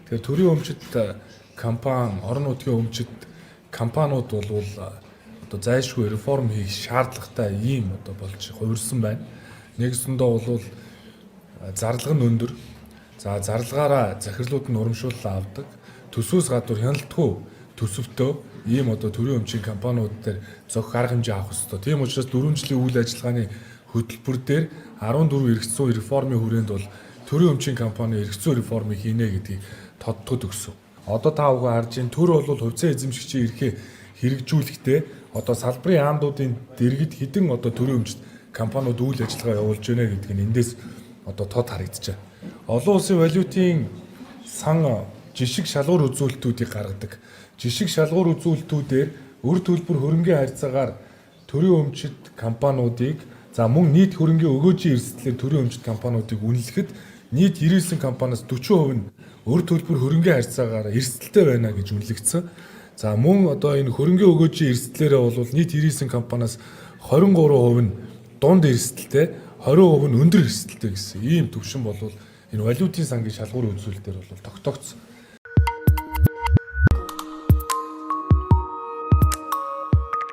Тэгэхээр төрийн өмчит компани, орон нутгийн өмчит компаниуд бол одоо зайлшгүй реформ хийх шаардлагатай ийм одоо болж хувирсан байна. Нэгсэндээ бол зарлага нь өндөр. За, зарлагаараа захирлууд нь урамшууллаа авдаг. Төсвөөс гадуур хяналтгүй төсөвтөө ийм одоо төрийн өмчийн компаниуд дээр зохих арга хэмжээ авах ёстой. Тийм учраас 4 жилийн үйл ажиллагааны хөтөлбөр дээр 14 эрх зүйн реформын хүрээнд бол төрийн өмчийн компани эрх зүйн реформыг хийнэ гэдгийг тодтогд өгсөн. Одоо та бүхэн харж байна, төр бол хувьцаа эзэмшигчийн эрхээ хэрэгжүүлэхдээ одоо салбарын яамдуудын дэргэд хэдэн одоо төрийн өмчт компаниуд үйл ажиллагаа явуулж байна гэдг нь эндээс одоо тод харагдаж байна. Олон улсын валютын сан жишг шалгуур үзүүлэлтүүдийг гаргадаг. Жишг шалгуур үзүүлэлтүүдээр өр төлбөр хөрөнгийн харьцаагаар төрийн өмчит компаниудыг, за мөн нийт хөрөнгийн өгөөжийн эрсдлээр төрийн өмчит компаниудыг үнэлэхэд нийт 99 компаниас 40% нь өр төлбөр хөрөнгийн харьцаагаар эрсдэлтэй байна гэж үнэлэгдсэн. За, мөн одоо энэ хөрөнгийн өгөөжийн эрсдлээрээ бол нийт 99 компаниас 23% нь дунд эрсдэлтэй, 20% нь өндөр эрсдэлтэй гэсэн ийм төвшин бол энэ валютын сангийн шалгуур үзүүлэлтээр бол тогтоогдсон.